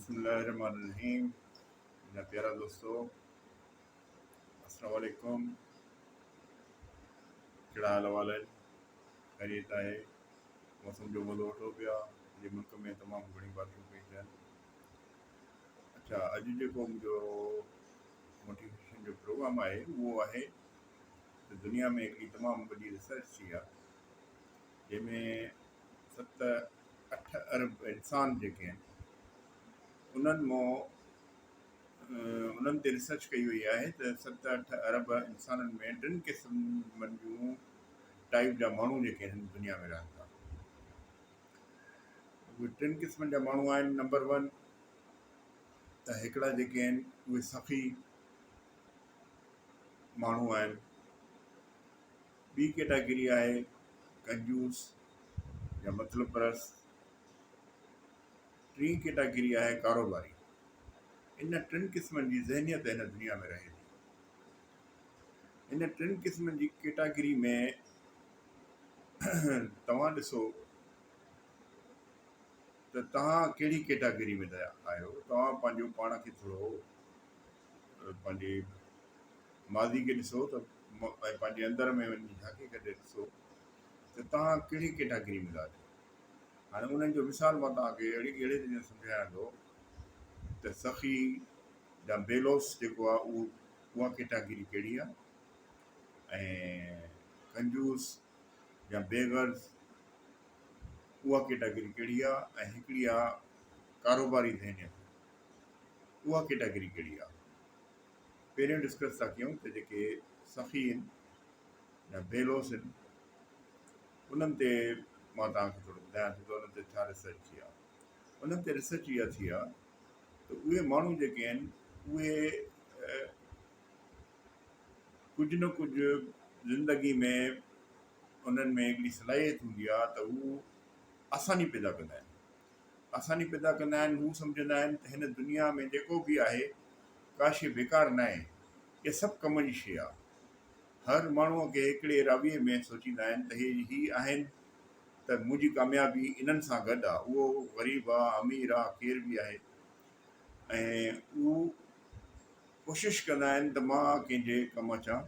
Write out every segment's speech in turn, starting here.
بسم الله الرحمن الرحيم منهنجا پيارا دوستو السلام عليڪم ڪهڙا حال احوال آهن خيريت آهي موسم جو مزو وٺو پيا سڄي ملڪ ۾ تمام گهڻيون بارشون پيون ٿين اچھا اڄ جيڪو منهنجو موٽيويشن جو پروگرام آهي اهو آهي ته دنيا ۾ هڪڙي تمام وڏي ريسرچ ٿي آهي جنهن ۾ ست اٺ ارب انسان جيڪي آهن انهن مون انهن تي ريسرچ ڪئي وئي آهي ته ست اٺ ارب انسانن ۾ ٽن قسمن جون ٽائپ جا ماڻهو جيڪي آهن دنيا ۾ رهن ٿا. اهي ٽن قسمن جا ماڻهو آهن نمبر ون ته هڪڙا جيڪي آهن اهي سخي ماڻهو آهن. ٻي ڪيٽاگري آهي ڪنجوس يا مطلب پرست، ٽين ڪيٽاگري آهي ڪاروباري. ان ٽن قسمن جي ذهنيت هن دنيا ۾ رهي ٿي. ان ٽن قسمن جي ڪيٽاگري ۾ توهان ڏسو ته توهان ڪهڙي ڪيٽاگري ۾ آهيو، توهان پنهنجو پاڻ کي ٿورو پنهنجي ماضي کي ڏسو ته ۽ پنهنجي اندر ۾ وڃي جهاڪي ڪڍي ڏسو ته توهان ڪهڙي ڪيٽاگري ۾ ٿا اچو. هاڻي انهن جو مثال مان توهان کي اهڙي اهڙي طريقي سان سمجهايان ٿو ته سخي يا بيلوس جيڪو آهي اهو اها ڪيٽاگري ڪهڙي آهي ۽ ڪنجوس يا بي غرض اها ڪيٽاگري ڪهڙي آهي ۽ هڪڙي آهي ڪاروباري ذهنيت اها ڪيٽاگري ڪهڙي آهي. پهريون ڊسڪس ٿا ڪيون ته جيڪي سخي آهن يا بي لوث آهن انهن تي مان توهان کي ٿورو ٻڌايان ٿو ته انهن تي ڇا ريسرچ ٿي آهي. انهن تي ريسرچ اها ٿي آهي ته اهي ماڻهو جيڪي آهن اهي ڪجهه نه ڪجهه زندگي ۾ انهن ۾ هڪڙي صلاحيت هوندي آهي ته هو آساني پيدا ڪندا آهن. آساني پيدا ڪندا آهن، هو سمجهندا آهن ته هن دنيا ۾ جيڪو به آهي ڪا شيء بيڪار ناهي، اها سڀ ڪم جي شيء آهي. هر ماڻهوء کي هڪڙي راويي ۾ سوچيندا آهن ته هي هي آهن ته منهنجي ڪاميابي انهن سان گڏ آهي، اهو غريب آهي، امير آهي، ڪير به آهي ۽ هو ڪوشش ڪندا آهن ته مان ڪنهن جي ڪم اچان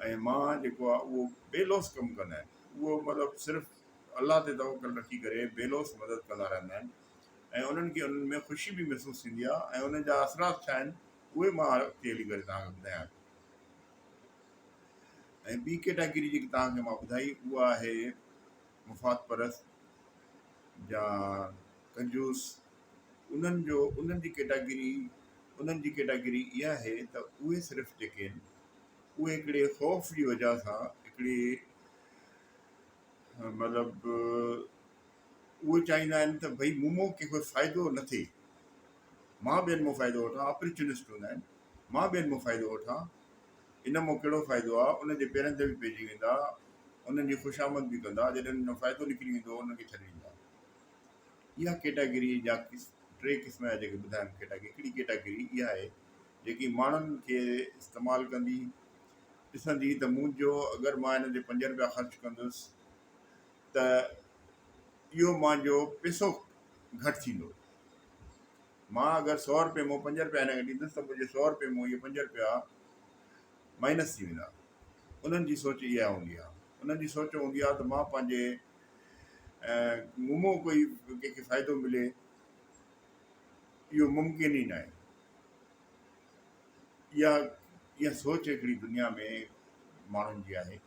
۽ مان جيڪو آهي اهو بي لوث ڪم ڪندا آهن، اهو مطلب صرف الله تي توڪل رکي ڪري بي لوث مدد ڪندا رهندا آهن ۽ انهن کي انهن ۾ خوشي به محسوس ٿيندي آهي ۽ انهن جا اثرات ڇا آهن اهي مان اڳتي هلي ڪري توهان کي ٻڌايان ٿو. ۽ ٻي ڪيٽاگري جيڪي توهان کي مان ٻڌائي اها آهي مفاد پرست يا ڪنجوس انهن جو انهن جي ڪيٽاگري انهن جي ڪيٽاگري اها آهي ته اهي صرف جيڪي آهن اهي هڪڙي خوف جي وجهه سان هڪڙي مطلب اهي چاهيندا آهن ته ڀئي مون مون ڪنهن کي فائدو نه ٿئي، مان ٻين مون فائدو وٺان، اپرچونسٽ هوندا آهن، مان ٻين مون فائدو وٺان، ان مون ڪهڙو فائدو آهي، ان جي پيرن تي به پئجي ويندا، انهن جي خوشامد به ڪندا، جڏهن انهن جو فائدو نڪري ويندو انهن کي ڇڏي ڏيندا. اها ڪيٽاگري جا ٽي قسم جا جيڪي ٻڌايم ڪيٽاگري، هڪڙي ڪيٽاگري اها آهي جيڪي ماڻهن کي استعمال ڪندي ڏسندي ته منهنجو اگر مان هن تي پنج روپيا خرچ ڪندس ته اهو مانجو پيسو گهٽ ٿيندو. مان اگر سو روپئي مون پنج روپيا هن کي ڏيندس ته منهنجي سو روپئي مون اهي پنج روپيا مائنس ٿي ويندا. انهن جي سوچ اها هوندي آهي. انهن جي سوچ هوندي آهي ته مان پنهنجي مون مون ڪوئي ڪنهن کي فائدو ملي اهو ممڪن ئي ناهي. اها اها سوچ هڪڙي دنيا ۾ ماڻهن جي آهي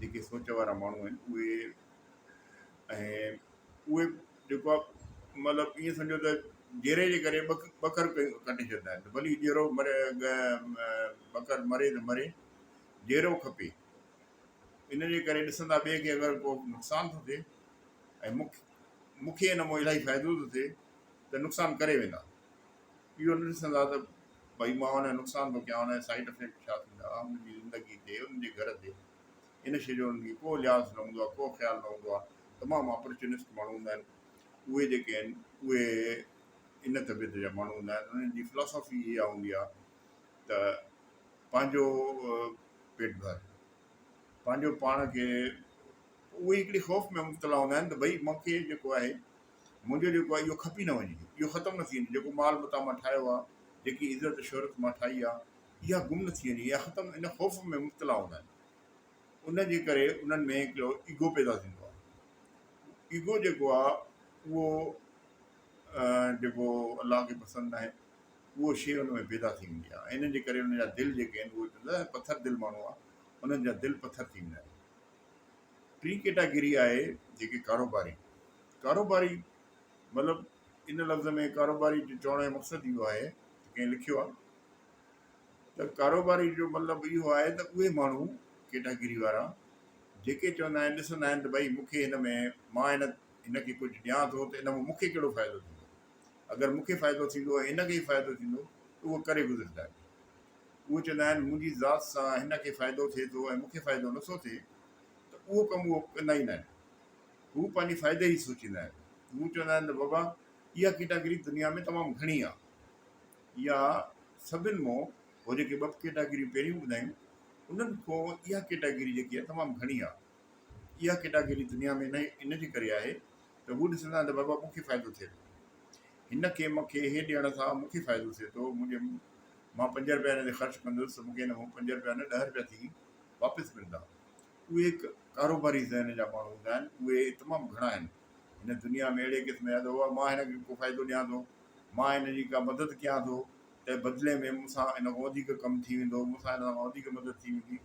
جيڪي سوچ وارا ماڻهو آهن اهي ۽ اهي جيڪو آهي مطلب ائين سمجهو ته جيري جي ڪري ٻڪر ڪٽي ڇڏندا آهن ڀلي جيرو مري ٻڪر مري ته مري جيرو کپي ان جي ڪري ڏسندا ٻئي کي اگر ڪو نقصان ٿو ٿئي ۽ مونکي ان مان الاهي فائدو ٿو ٿئي ته نقصان ڪري ويندا اهو نه ڏسندا ته ڀئي مان ان جو نقصان ٿو ڪيان، ان جا سائيڊ افيڪٽ ڇا ٿيندا ان جي زندگي تي، ان جي گهر تي، ان شيء جو انهن کي ڪو لحاظ نه هوندو آهي، ڪو خيال نه هوندو آهي. تمام اپرچونسٽ ماڻهو هوندا آهن. اهي جيڪي آهن اهي ان طبيعت جا ماڻهو هوندا آهن. انهن جي فلاسافي اها هوندي آهي ته پنهنجو پيٽ ڀر، پنهنجو پاڻ کي اهي هڪڙي خوف ۾ مبتلا هوندا آهن ته ڀئي مون کي جيڪو آهي منهنجو جيڪو آهي اهو کپي نه وڃي، اهو ختم نه ٿي وڃي، جيڪو مال متاع مان ٺاهيو آهي، جيڪي عزت شهرت مان ٺاهي آهي، اها گم نه ٿي وڃي، اها ختم ان خوف ۾ مبتلا هوندا آهن. ان جي ڪري انهن ۾ هڪڙو ايگو پيدا ٿيندو آهي. ايگو جيڪو آهي اهو جيڪو الله کي پسند ناهي، اهو شيء ان ۾ پيدا ٿي ويندي آهي ۽ ان جي ڪري ان جا دل جيڪي آهن اهي چوندا آهن پٿر دل ماڻهو آهي، انهن جا دل پٿر ٿي ويندا آهن. ٽين ڪيٽاگري آهي جيڪي ڪاروباري، ڪاروباري مطلب ان لفظ ۾ ڪاروباري جو چوڻ جو مقصد اهو آهي ته ڪنهن لکيو آهي ته ڪاروباري جو مطلب اهو آهي ته اهي ماڻهو ڪيٽاگري وارا جيڪي چوندا آهن ڏسندا آهن ته ڀئي مون کي هن ۾ مان هن هن کي ڪجهه ڏيان ٿو ته ان مان مون کي ڪهڙو فائدو ٿيندو، اگر مون کي فائدو ٿيندو ۽ هن کي ئي فائدو ٿيندو ته اهو ڪري گذرندا آهن. اهي چوندا آهن منهنجي ذات سان هن کي فائدو ٿئي ٿو ۽ مون کي فائدو نٿو ٿئي ته اهو ڪم اهو ڪندا ئي ناهن. هو پنهنجي فائدي جي سوچيندا آهن. هو چوندا آهن ته بابا اها ڪيٽاگري دنيا ۾ تمام گهڻي آهي. اها سڀن مون هو جيڪي ٻه ڪيٽاگريون پهريون ٻڌايون انهن کان اها ڪيٽاگري جيڪي آهي تمام گهڻي آهي. اها ڪيٽاگري دنيا ۾ ان جي ڪري آهي ته هو ڏسندا آهن ته بابا مون کي فائدو ٿئي ٿو. هن کي مون کي هي ڏيڻ سان مون کي فائدو ٿئي ٿو. منهنجي مان پنج رپيا هن تي خرچ ڪندس ته مون کي هن مان پنج رپيا نه ڏهه رپيا ٿي واپس ملندا. اهي هڪ ڪاروباري ذهن جا ماڻهو هوندا آهن. اهي تمام گهڻا آهن هن دنيا ۾ اهڙي قسم جا ته بابا مان هن کي ڪو فائدو ڏيان ٿو، مان هن جي ڪا مدد ڪيان ٿو ته بدلي ۾ مون سان ان کان وڌيڪ ڪم ٿي ويندو، مون سان هن کان وڌيڪ مدد ٿي ويندي.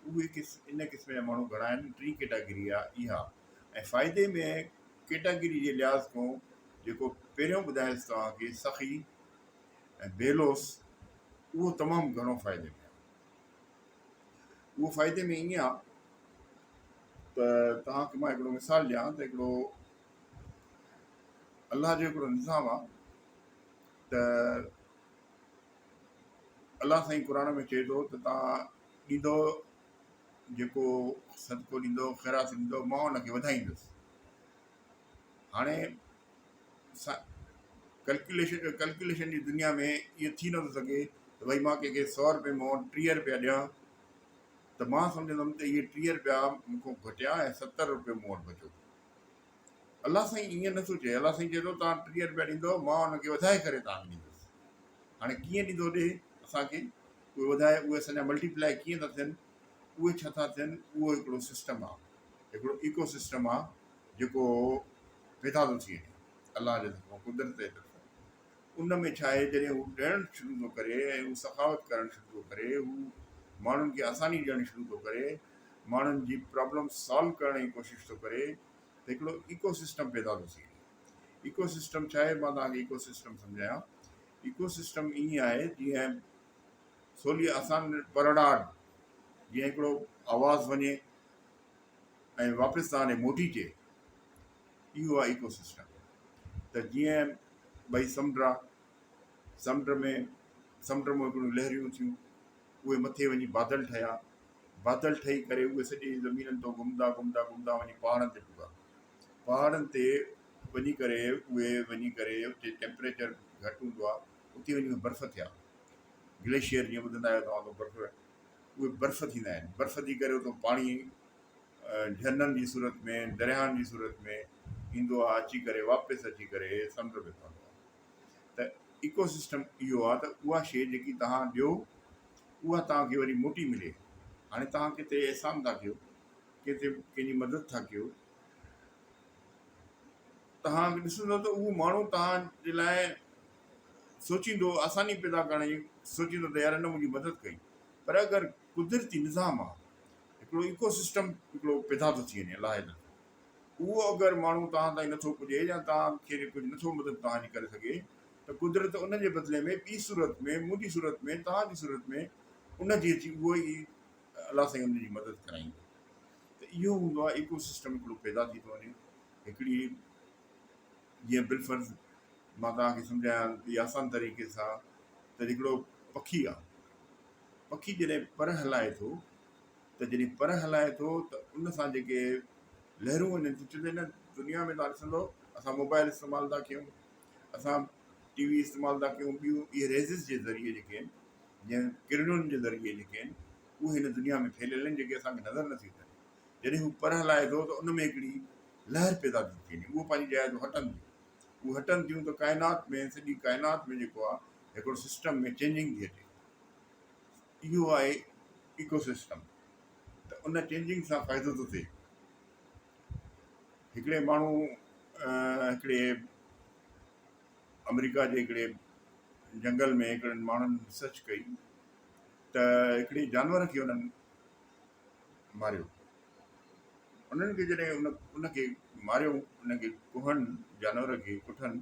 اهي ان قسم جا ماڻهو گهڻا آهن. ٽين ڪيٽاگري آهي اها ۽ فائدي ۾ ڪيٽاگري جي لحاظ کان جيڪو پهريون ٻڌايس توهان کي سخي ۽ بي لوث اهو تمام گهڻو فائدي ۾ آهي. اهو فائدي ۾ ائين آهي ته توهان کي مان هڪڙو مثال ڏيان ته هڪڙو الله جو هڪڙو نظام آهي ته الله سائين قرآن ۾ چئي ٿو ته توهان ڏيندو جيڪو صدقو ڏيندو خيرات ڏيندو مان ان کي وڌائيندس. هاڻي ڪلڪيوليشن ڪلڪيوليشن جي دنيا ۾ اهو ٿي نٿو سگهي ته ڀئي مان ڪنهن کي سو روپئي مان 30 روپيا ڏيان ته مان سمجهندم ته اهي 30 روپيا مون کان گهٽيا ۽ 70 روپيو مون وٽ بچيو. الله سائين ائين نٿو چئي، الله سائين چئي ٿو توهان 30 روپيا ڏيندو مان ان کي وڌائي ڪري توهان کي ڏيندس. هاڻي ڪيئن ڏيندو ڏي اسان کي اهي وڌائي اهي اسان جا ملٽي پلائي ڪيئن ٿا ٿين اهي ڇا ٿا ٿين اهو هڪڙو سسٽم آهي هڪڙو ايڪو سسٽم آهي جيڪو پيدا ٿو ٿي وڃي الله جي طرفان قدرت جي طرفان ان ۾ ڇا آهي جڏهن هو ڏيڻ شروع ٿو ڪري ۽ هو سخاوت ڪرڻ شروع ٿو ڪري هو ماڻهن کي آساني ڏيڻ شروع ٿو ڪري ماڻهن جي پرابلم سالو ڪرڻ جي ڪوشش ٿو ڪري ته هڪڙو ايڪو سسٽم پيدا ٿو ٿي وڃي. ايڪو سسٽم ڇا آهي؟ مان توهان کي ايڪو سسٽم سمجهايان. ايڪو سسٽم ائين آهي جيئن سولي آسان پرڙاٽ جيئن هڪڙو آواز وڃي ۽ واپس توهان ڏي موٽي اچي اهو آهي ايڪو سسٽم. ته جيئن ڀئي سمنڊ آ سمنڊ ۾ سمنڊ مان هڪڙيون لهريون ٿيون اهي مٿي وڃي بادل ٺهيا بادل ٺهي ڪري اهي سڄي زمينن تان گهمندا گهمندا گهمندا وڃي پهاڙن تي پڳا. پهاڙن تي وڃي ڪري اهي وڃي ڪري اتي ٽيمپريچر گهٽ هوندو آهي اتي وڃي اهي برف ٿيا. گليشيئر جيئن ٻڌندا آهيو توهان ته برف اهي برف ٿيندا آهن. برف ٿي ڪري اتان پاڻي جهرنن جي صورت ۾ درياهن جي صورت ۾ ايندو آهي اچي ڪري واپس اچي ڪري سمنڊ ۾ پوندو آهي. ته ايڪو سسٽم اهو آهي ته اها شيء جيڪي توهان ڏيو اها توهان کي وري موٽي ملي. هاڻي توهان ڪٿي احسان ٿا ڪيو، ڪٿي ڪنهن جي مدد ٿا ڪيو، توهان ڏسندو ته اهو ماڻهو توهان جي لاء سوچيندو، آساني پيدا ڪرڻ جي سوچيندو ته يار هن منهنجي مدد ڪئي. پر اگر قدرتي نظام آهي، هڪڙو ايڪو سسٽم هڪڙو پيدا ٿو ٿي وڃي الله جي طرفان، اهو اگر ماڻهو توهان تائين نٿو پڄي يا توهان کي ڪجهه نٿو مدد توهان جي ڪري سگهي ته قدرت ان جي بدلي ۾ ٻي صورت ۾ منهنجي صورت ۾ توهان جي صورت ۾ ان جي اچي اهو ئي الله سائين ان جي مدد ڪرائيندو ته اهو هوندو آهي ايڪو سسٽم هڪڙو پيدا ٿي ٿو وڃي هڪڙي جيئن بالفرض مان توهان کي سمجهايان ٿي آسان طريقي سان ته هڪڙو پکي آهي پکي جڏهن پر هلائي ٿو ته جڏهن پر هلائي ٿو ته ان سان جيڪي لهرون وڃن ٿيون ڇو ته هن دنيا ۾ توهان ڏسندو اسان موبائل استعمال ٿا ڪيون اسان ٽي وي استعمال ٿا ڪيون ٻيون اهي ريزز جي ذريعي جيڪي آهن جنهن ڪرڻن جي ذريعي جيڪي آهن اهي هن دنيا ۾ ڦهليل آهن جيڪي اسان کي نظر نٿيون اچن جڏهن هو پر هلائي ٿو ته ان ۾ هڪڙي لهر پيدا ٿي ٿي وڃي اهو پنهنجي جاء تان هٽن ٿيون. هو هٽن ٿيون ته ڪائنات ۾ سڄي ڪائنات ۾ جيڪو آهي هڪڙو سسٽم ۾ چينجنگ ٿي اچي. اهو آهي ايڪو سسٽم ته ان چينجنگ سان فائدو ٿو ٿئي. هڪڙي ماڻهو هڪڙي آمريڪا جي هڪڙي جنگل ۾ هڪڙن ماڻهن ريسرچ ڪئي ته هڪڙي جانور کي انهن ماريو. انهن کي جڏهن ان ان کي ماريو ان کي ڪهن جانور کي ڪٺن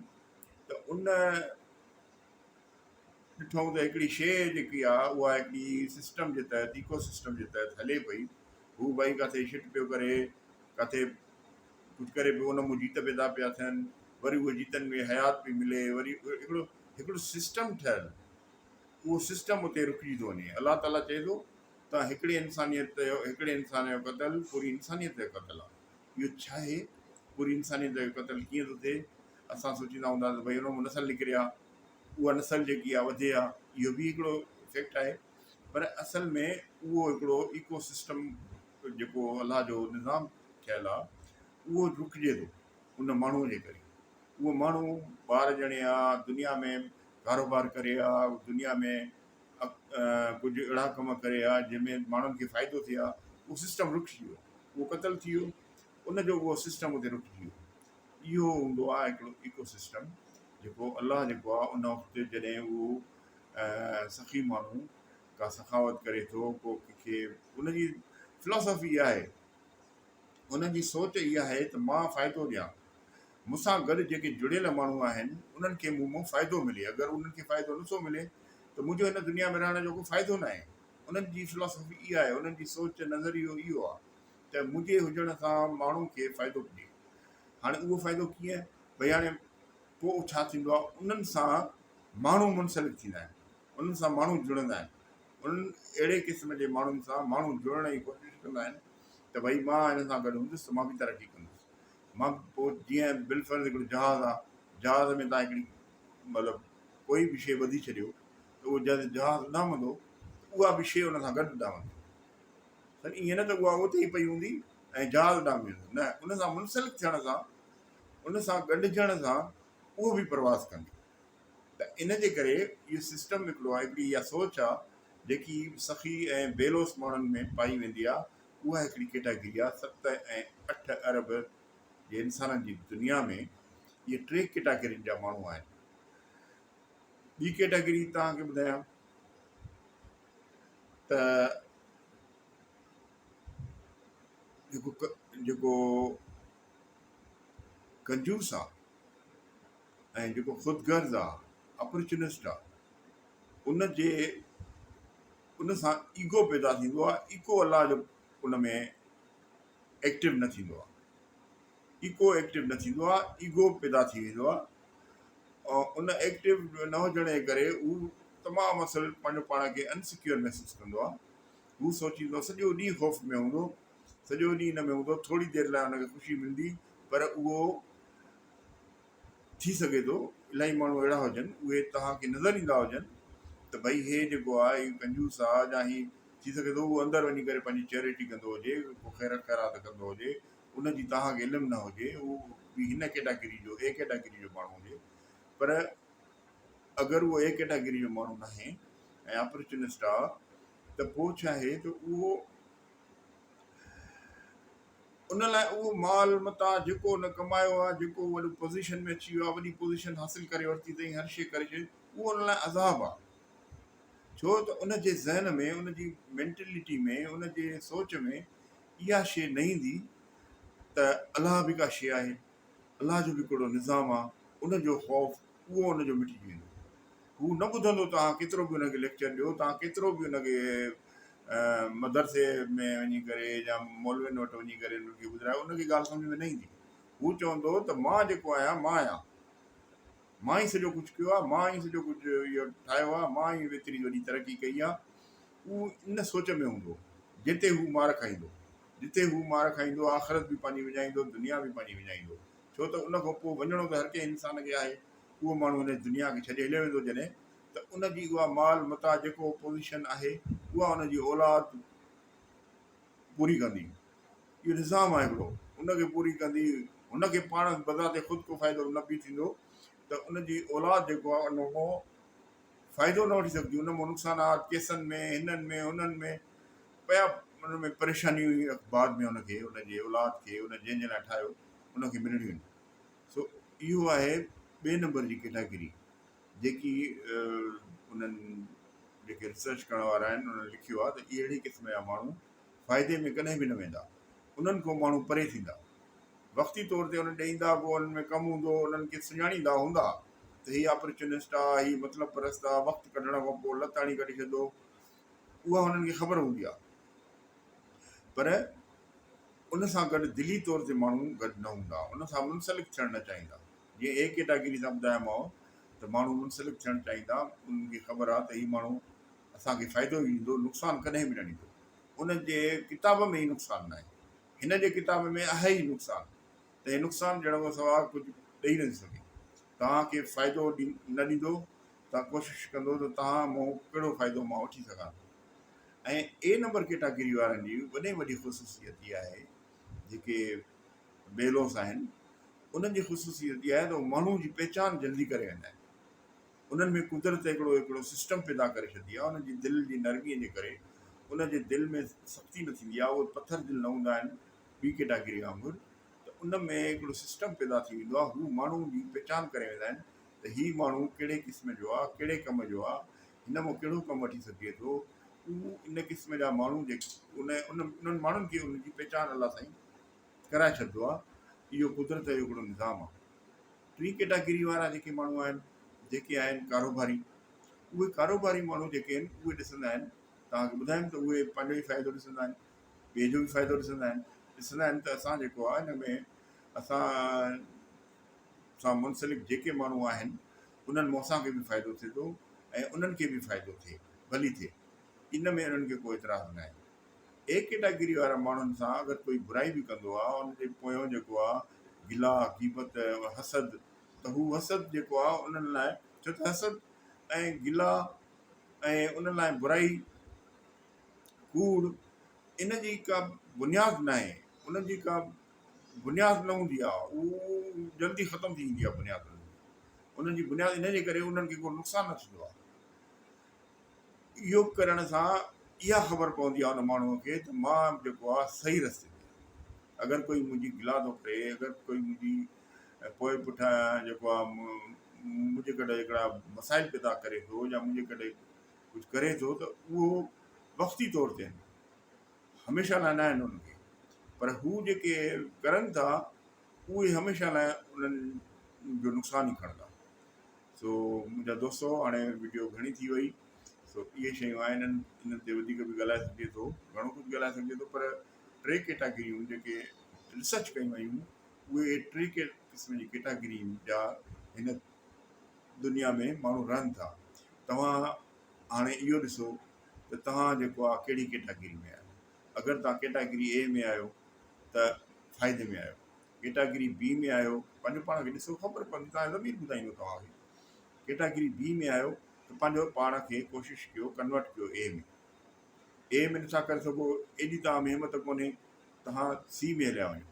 ته ان ڏٺو ته هڪڙي شيء جيڪي آهي اها هڪڙي سسٽم جي تحت ايڪو سسٽم جي تحت هلي پئي. هو ڀئي ڪاٿي شٽ پيو ڪري، ڪاٿي ڪجهه ڪري پيو، ان مون جيت پيدا پيا ٿين، وري اهي جيتن ۾ حيات پئي ملي، وري هڪڙو هڪڙو سسٽم ٺهيل، اهو سسٽم اتي رڪجي ٿو وڃي. الله تعاليٰ چئي ٿو ته هڪڙي انسانيت جو هڪڙي انسان جو قتل پوري انسانيت جو قتل آهي. اهو ڇا آهي؟ پوري انسانيت جو قتل ڪيئن ٿو ٿئي؟ اسان سوچيندا هوندا ته ڀئي ان مان نسل نڪري ها، اها نسل جيڪي آهي وڌي ها، اهو به هڪڙو فيڪٽ آهي پر اصل ۾ اهو هڪڙو ايڪو سسٽم جيڪو الله جو نظام ٺهيل آهي اهو رڪجي ٿو ان ماڻهوء جي ڪري. اهو ماڻهو ٻار ڄڻي ها، دنيا ۾ ڪاروبار ڪري ها، دنيا ۾ ڪجهه اهڙا ڪم ڪري ها جنهن ۾ ماڻهن کي فائدو ٿئي ها، اهو سسٽم رڪجي ويو، اهو قتل ٿي ويو، ان جو اهو سسٽم اتي رڪجي ويو. اهو هوندو آهي هڪڙو ايڪو سسٽم جيڪو الله جيڪو آهي ان وقت جڏهن اهو سخي ماڻهو ڪا سخاوت ڪري ٿو ڪو ڪنهن کي ان جي فلاسافي اها آهي ان جي سوچ اها آهي ته مان فائدو ڏيان مون سان گڏ جيڪي جڙيل ماڻهو آهن انهن کي مون مان فائدو ملي اگر انهن کي فائدو نٿو ملي ته منهنجو هن دنيا ۾ رهڻ جو ڪو فائدو ناهي انهن جي فلاسافي اها آهي انهن جي سوچ نظريو اهو آهي ته منهنجي هجڻ سان ماڻهو کي فائدو پڄي. هاڻي اهو فائدو ڪيئن؟ ڀئي هاڻي پوء ڇا ٿيندو آهي انهن سان ماڻهو منسلڪ ٿيندا آهن، انهن سان ماڻهو جڙندا آهن، انهن اهڙي قسم جي ماڻهن سان ماڻهو جڙڻ جي ڪوشش ڪندا آهن ته ڀئي مان هن سان گڏ هوندس ته مان به ترقي ڪندس. مان به پوء جيئن بالفرض هڪڙو جهاز آهي، جهاز ۾ تان هڪڙي مطلب ڪوئي به شيء ٻڌي ڇڏيو ته اهو جهاز اڏامندو ته اها به شيء ان سان گڏ اڏامندي. سائين ائين نه ته اها اتي ئي پئي هوندي ۽ جهاز اڏامي ويندو نه ان سان منسلڪ ٿيڻ سان ان سان ڳنڍجڻ سان اهو به پرواز ڪندي ته ان جي ڪري اهو سسٽم هڪڙو آهي هڪڙي اها سوچ آهي جيڪي سخي ۽ بيلوس ماڻهن ۾ پائي ويندي آهي اها هڪڙي ڪيٽاگري آهي 7 ۽ 8 ارب جي انسانن جي دنيا ۾ اهي ٽي ڪيٽاگرين جا ماڻهو آهن ٻي ڪيٽاگري توهان کي ٻڌايان ته جيڪو جيڪو ڪنجوس آ ۽ جيڪو خود غرض آ اپرچونسٽ آ ان جي ان سان ايگو پيدا ٿيندو آ ايڪو الله جو ان ۾ ايڪٽو نه ٿيندو آ ايڪو ايڪٽو نه ٿيندو آ ايگو پيدا ٿي ويندو آ ان ايڪٽو نه هجڻ جي ڪري هو تمام اصل پنهنجو پاڻ کي انسيڪيور محسوس ڪندو آهي. هو سوچيندو سڄو ڏينهن خوف ۾ هوندو، سڄو ڏينهن ان ۾ هوندو، ٿوري دير لاء ان کي خوشي ملندي پر اهو ٿي سگهي ٿو الاهي ماڻهو اهڙا هجن اهي توهان کي نظر ايندا هجن ته ڀئي هي جيڪو آهي هي ڪنجوس آهي يا هي ٿي سگهي ٿو اهو اندر وڃي ڪري پنهنجي چيريٽي ڪندو هجي ڪو خير خيرات ڪندو هجي ان جي توهان کي علم نه هجي، هو به هن ڪيٽاگري جو اي ڪيٽاگري جو ماڻهو هجي پر اگر اهو اي ڪيٽاگري جو ماڻهو ناهي ۽ اپرچونسٽ آ ته پوء ڇا آهي ته اهو ان لاء اهو مال متاع جيڪو هن ڪمايو آ جيڪو وڏو پوزيشن ۾ اچي ويو آ وڏي پوزيشن حاصل ڪري ورتي اٿئي هر شيء ڪري ڇڏي اهو ان لاء عذاب آ ڇو ته ان جي ذهن ۾ ان جي مينٽلٽي ۾ ان جي سوچ ۾ اها شيء نه ايندي ته الله به ڪا شيء آهي، الله جو به ڪهڙو نظام آ، ان جو خوف اهو ان جو مٽجي ويندو. هو نه ٻڌندو توهان ڪيترو به ان کي ليڪچر ڏيو، توهان ڪيترو به ان کي مدرسي ۾ وڃي ڪري يا مولوين وٽ وڃي ڪري ان کي ٻڌرايو، ان کي ڳالهه سمجهه ۾ نه ايندي. هو چوندو ته مان جيڪو آهيان مان آهيان. مان ئي سڄو ڪجهه ڪيو آهي، مان ئي سڄو ڪجهه اهو ٺاهيو آهي، مان ئي ايتري وڏي ترقي ڪئي آهي. هو ان سوچ ۾ هوندو، جتي هو مار کائيندو، جتي هو مار کائيندو، آخرت به پنهنجي وڃائيندو، دنيا به پنهنجي وڃائيندو. ڇو ته ان کان پوء وڃڻو ته هر ڪنهن انسان کي آهي. اهو ماڻهو هن دنيا کي ڇڏي هليو ويندو جڏهن ته ان جي اها مال متاع جيڪو پوزيشن آهي، اها ان جي اولاد پوري ڪندي. اهو نظام آهي هڪڙو، ان کي پوري ڪندي، هن کي پاڻ بذات خود ڪو فائدو نه به ٿيندو. ته ان جي اولاد جيڪو آهي ان مان فائدو نه وٺي سگهندي، ان مان نقصانات ڪيسن ۾ هنن ۾ هنن ۾ پيا ان ۾ پريشانيون ئي بعد ۾ ان کي ان جي اولاد کي ان جنهن جي لاء ٺاهيو ان کي ملڻيون آهن. سو اهو آهي ٻئي نمبر جي ڪيٽاگري جيڪي انهن جيڪي ريسرچ ڪرڻ وارا آهن انهن لکيو آهي ته اهڙي قسم جا ماڻهو فائدي ۾ ڪڏهن به نه ويندا، انهن کان ماڻهو پري ٿيندا. وقتي طور تي انهن ڏي ايندا پوء انهن ۾ ڪم هوندو، انهن کي سڃاڻيندا هوندا ته هي آپرچونسٽ آ، هي مطلب پرست آ، وقت ڪڍڻ کان پوء لت هڻي ڪڍي ڇڏندو، اها هنن کي خبر هوندي آ. پر ان سان گڏ دلي طور تي ماڻهو گڏ نه هوندا، ان سان منسلڪ ٿيڻ نه چاهيندا. جيئن اي ڪيٽاگري سان ٻڌايومانو ته ماڻهو منسلڪ ٿيڻ چاهيندا، انهن کي خبر آ ته هي ماڻهو اسان کي فائدو ئي ڏيندو، نقصان ڪڏهن به نه ڏيندو. ان جي ڪتاب ۾ ئي نقصان ناهي. هن جي ڪتاب ۾ آهي ئي نقصان ته هي نقصان ڏيڻ کان سواء ڪجهه ڏئي نٿو سگهي. توهان کي فائدو نه ڏيندو، توهان ڪوشش ڪندو ته توهان مون ڪهڙو فائدو مان وٺي سگهان ٿو. ۽ اي نمبر ڪيٽاگري وارن جي وڏي ۾ وڏي خصوصيت اها آهي جيڪي بي لوث آهن انهن جي خصوصيت اها آهي ته هو ماڻهو جي پهچان جلدي ڪري ويندا آهن. انهن ۾ قدرت هڪڙو هڪڙو سسٽم پيدا ڪري ڇڏندي آهي، انهن جي دل جي نرميء جي ڪري انهن جي دل ۾ سختي نه ٿيندي آهي، اهي پٿر دل نه هوندا آهن ٻي ڪيٽاگري وانگر ته ان ۾ هڪڙو سسٽم پيدا ٿي ويندو آهي، هو ماڻهو جي پهچان ڪري ويندا آهن ته هي ماڻهو ڪهڙي قسم جو آهي، ڪهڙي ڪم جو آهي، هن مان ڪهڙو ڪم وٺي سگهجي ٿو، هو ان قسم جا ماڻهو جيڪي ان انهن ماڻهن کي ان جي پهچان الله سائين ڪرائي ڇڏندو آهي، اهو قدرت جو هڪڙو نظام آهي. ٽين ڪيٽاگري وارا جيڪي ماڻهو آهن، جيڪي آهن ڪاروباري، اهي ڪاروباري ماڻهو جيڪي آهن اهي ڏسندا آهن، توهان کي ٻڌايم ته اهي پنهنجو ئي فائدو ڏسندا آهن، ٻئي جو به فائدو ڏسندا آهن، ڏسندا آهن ته اسان جيڪو آهي ان ۾ اسان سان منسلڪ جيڪي ماڻهو آهن انهن مان اسان کي به فائدو ٿئي ٿو ۽ انهن کي به فائدو ٿئي، ڀلي ٿئي، ان ۾ انهن کي ڪو اعتراض ناهي. اي ڪيٽاگري وارا ماڻهن سان اگر ڪوئي برائي به ڪندو آ ان جي پويون جيڪو آ گلا، غيبت، حسد ته هو حسد جيڪو آ انهن لاء ڇو ته حسد ۽ گلا ۽ انهن لاء برائي، ڪوڙ ان جي ڪا بنياد ناهي ان جي ڪا بنياد نه هوندي آ هو جلدي ختم ٿي ويندي آ بنياد انهن جي انهن جي بنياد ان جي ڪري انهن کي ڪو نقصان نه ٿيندو آ. اهو ڪرڻ سان اها خبر پوندي آهي ان ماڻهوء کي ته مان جيڪو آهي صحيح رستي تي آهيان. اگر ڪوئي منهنجي گلا ٿو ڪري، اگر ڪوئي منهنجي پوء پٺيان جيڪو آهي منهنجي ڪڍ هڪڙا مسائل پيدا ڪري ٿو يا منهنجي ڪڍ ڪجهه ڪري ٿو ته اهو وقتي طور تي آهن، هميشه لاء نه آهن انهن کي، پر هو جيڪي ڪرن ٿا اهي هميشه لاء انهن جو نقصان ئي کڻندا. سو منهنجا دوستو هاڻي وڊيو گهڻي ٿي وئي سو اهي شيون آهن انهن تي وڌيڪ به ڳالهائي سگهجي ٿو گهڻو ڪجهه ڳالهائي سگهجي ٿو پر ٽي ڪيٽاگريون جيڪي ريسرچ ڪيون ويون اهي ٽي قسم جي ڪيٽاگري جا هن دنيا ۾ ماڻهو رهن ٿا توهان هاڻي اهو ڏسو ته توهان جيڪو آهي ڪهڙي ڪيٽاگري ۾ آهيو اگر توهان ڪيٽاگري اي ۾ آهيو ته فائدي ۾ آهيو ڪيٽاگري بي ۾ آهيو پنهنجو پاڻ کي ڏسو خبر پوندي توهان جو ضمير ٻڌائيندو توهان کي ڪيٽاگري بي ۾ آهيو ته پنهنجو پاڻ کي ڪوشش ڪيو ڪنورٽ ڪيو اي ۾ اي ۾ نٿا ڪري سگهو ايڏي توهان ۾ همت ڪونهي توهان سي ۾ هليا وڃو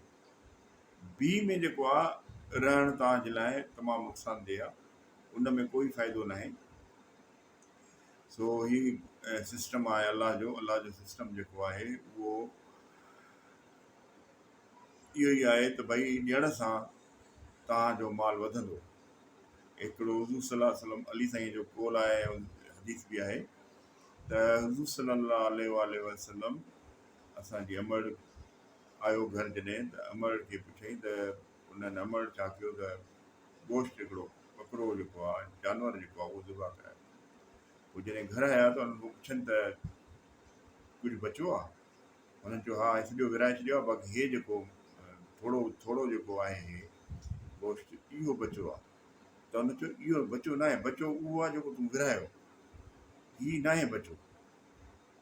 بي ۾ جيڪو آهي رهڻ توهان جي لاء تمام نقصان ده آهي ان ۾ ڪوئي فائدو ناهي سو هي سسٽم آهي الله جو الله جو سسٽم جيڪو آهي اهو اهو ئي آهي ته ڀئي ڏيڻ سان توهان جو مال وڌندو. هڪڙو حضور صلي الله عليه وسلم علي سائين جو قول آهي ۽ حديث به آهي ته حضور صلي الله عليه واله وسلم اسان جي امڙ آيو گهر جڏهن ته امڙ کي پڇيائين ته انهن امڙ ڇا ڪيو ته گوشت هڪڙو ٻڪرو جيڪو آهي جانور جيڪو آهي اهو ذبح ڪرايو. پوء جڏهن گهر آيا ته انهن کان پڇن ته ڪجهه بچيو آهي؟ هنن چيو، ها، هي سڄو ورهائي ڇڏيو آهي، باقي هي جيڪو ٿورو ٿورو جيڪو آهي هي گوشت اهو بچيو آهي. ته هن چيو، اهو بچيو ناهي، بچيو اهو آهي جيڪو تون ورهايو، هي ناهي بچيو.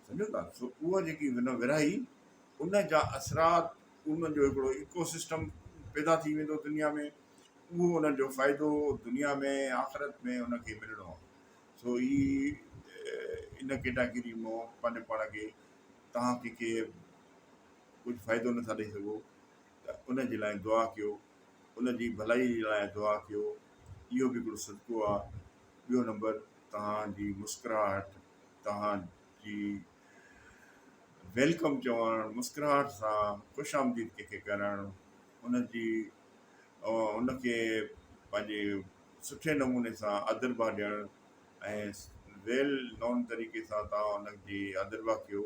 سمجهو ٿا؟ سو اها جيڪي هن ورهائي، ان جا اثرات، ان جو هڪڙو ايڪو سسٽم پيدا ٿي ويندو دنيا ۾، اهو ان جو فائدو دنيا ۾ آخرت ۾ ان کي ملڻو آهي. سو هي ان ڪيٽاگري مان پنهنجو پاڻ کي توهان کي ڪي ڪجهه فائدو نٿا ڏئي سگهو ته ان جي لاء دعا ڪيو ان جي ڀلائي جي لاء دعا ڪيو اهو به هڪڙو صدقو آ. ٻيو نمبر توهان جي مسڪراهٽ، توهان جي welcome چوڻ، مسڪراهٽ سان خوش آمديد ڪنهن کي ڪرڻ، ان جي ان کي پنهنجي سٺي نموني سان آدرڀاء ڏيڻ ۽ ويل نون طريقي سان توهان ان جي آدرڀاء ڪيو،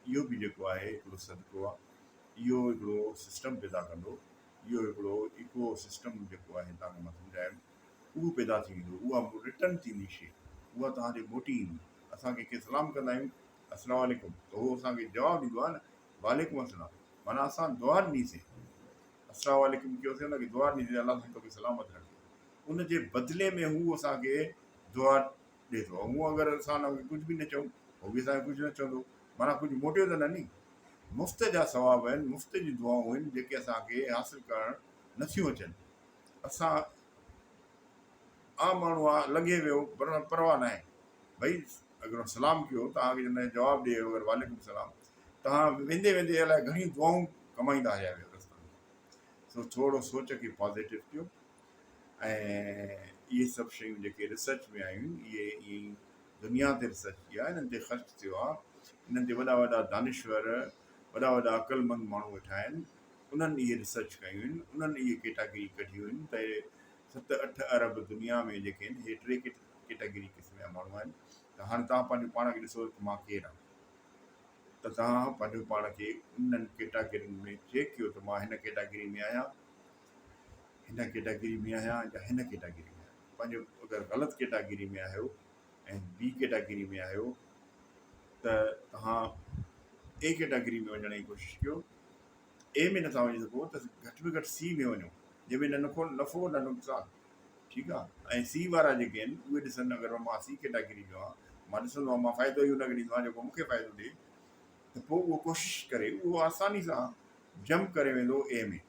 اهو به جيڪو آهي هڪڙو صدقو آ. اهو هڪڙو سسٽم پيدا ڪندو، اهو هڪڙو ايڪو سسٽم جيڪو آهي توهان کي مان سمجهايم اهو پيدا ٿي ويندو، اها ريٽرن ٿيندي شي، اها توهان ڏي موٽي ايندي. اسان ڪنهن کي سلام ڪندا آهيون السلام عليڪم ته هو اسان کي جواب ڏيندو آهي نه وعليڪم السلام، معنيٰ اسان دعا ڏنيسين، السلام عليڪم ڪيوسين ان کي دعا ڏنيسين الله سائين توکي سلامت رکي، ان جي بدلي ۾ هو اسان کي دعا ڏي ٿو. هونء اگر اسان ان کي ڪجهه به نه چئون هو به اسان کي ڪجهه نه چوندو، معنيٰ ڪجهه موٽيو ته نه ني. مفت جا ثواب آهن، مفت جون دعائون آهن جيڪي اسان کي حاصل ڪرڻ نٿيون اچن. اسان عام ماڻهو آ لنگهي ويو پر پرواهه ناهي ڀئي اگر هن سلام ڪيو توهان کي جڏهن جواب ڏئي اگر وعليڪم السلام توهان ويندي ويندي الائي گهڻيون دعائون ڪمائيندا هليا ويو رستن ۾. سو ٿورو سوچ کي پازيٽو ڪيو ۽ اهي سڀ شيون جيڪي ريسرچ ۾ آيون اهي ائين ئي دنيا تي ريسرچ ٿي آهي انهن تي خرچ ٿيو آهي انهن تي وڏا وڏا دانشور وڏا وڏا عقلمند ماڻهو ويٺا آهن انهن اهي ريسرچ ڪيون آهن انهن اهي ڪيٽاگري ڪڍيون آهن ته ست اٺ ارب دنيا ۾ جيڪي آهن اهي ٽي ڪيٽاگري قسم جا ماڻهو آهن ته هاڻي توهان پنهنجو پاڻ کي ڏسو ته مان ڪير آهيان ته توهان پنهنجو پاڻ کي انهن ڪيٽاگرين ۾ چيڪ ڪيو ته مان هن ڪيٽاگري ۾ آهيان هن ڪيٽاگري ۾ آهيان يا هن ڪيٽاگري ۾ آهيان. پنهنجو اگر غلط ڪيٽاگري ۾ آهيو ۽ بي ڪيٽاگري ۾ آهيو ته توهان اي ڪيٽاگري ۾ وڃڻ جي ڪوشش ڪيو. اي ۾ نٿا وڃي سگهو ته گهٽ ۾ گهٽ سي ۾ وڃو جنهن ۾ نه نفعو نفعو نه نقصان ٺيڪ آهي ۽ سي وارا جيڪي آهن اهي ڏسن اگر مان سي ڪيٽاگري جو آهيان مان ڏسندو آهيان مان فائدو ئي ان کي ڏيندو آهيان جيڪو مون کي فائدو ڏئي ته پوء اهو ڪوشش ڪري اهو آساني سان جمپ ڪري ويندو اي ۾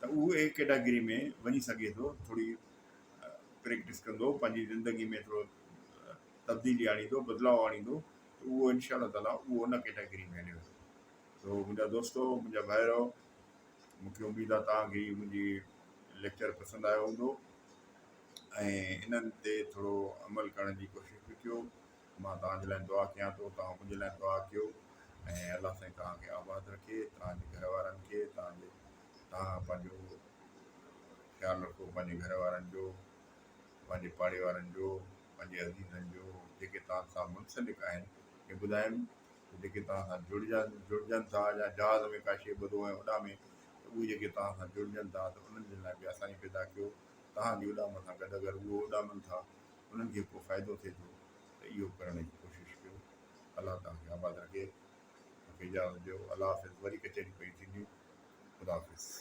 ته اهو اي ڪيٽاگري ۾ وڃي سگهي ٿو ٿوري پريڪٽس ڪندو پنهنجي زندگي ۾ ٿورو تبديلي آڻيندو بدلاء آڻيندو ته اهو انشاء الله تعالي اهو ان ڪيٽاگري ۾ هليو ويندو سو منهنجا دوستو منهنجا ڀائرو مونکي اميد آهي توهان کي هي منهنجي ليڪچر پسند آيو هوندو ۽ انهن تي ٿورو عمل ڪرڻ جي ڪوشش به ڪيو مان توهان جي لاء دعا ڪيان ٿو توهان منهنجي لاء دعا ڪيو ۽ الله سائين توهان کي آباد رکي توهان جي گهر وارن کي توهان جي توهان پنهنجو خيال رکو پنهنجي گهر وارن جو پنهنجي پاڙي وارن جو پنهنجي عزيزن جو جيڪي توهان سان منسلڪ آهن کي ٻڌايم ته جيڪي توهان سان جڙجن جڙجن ٿا يا جهاز ۾ ڪا شيء ٻڌو ۽ اڏامي ته اهي جيڪي توهان سان جڙجن ٿا ته انهن جي لاء به آساني پيدا ڪيو توهان جي اڏام سان گڏ اگر اهو اڏامن ٿا انهن کي ڪو فائدو ٿئي ٿو ته اهو ڪرڻ جي ڪوشش ڪيو الله توهان کي آباد رکي مون کي اجازت ڏيو الله حافظ وري ڪچهريون پيون ٿينديون خدا حافظ.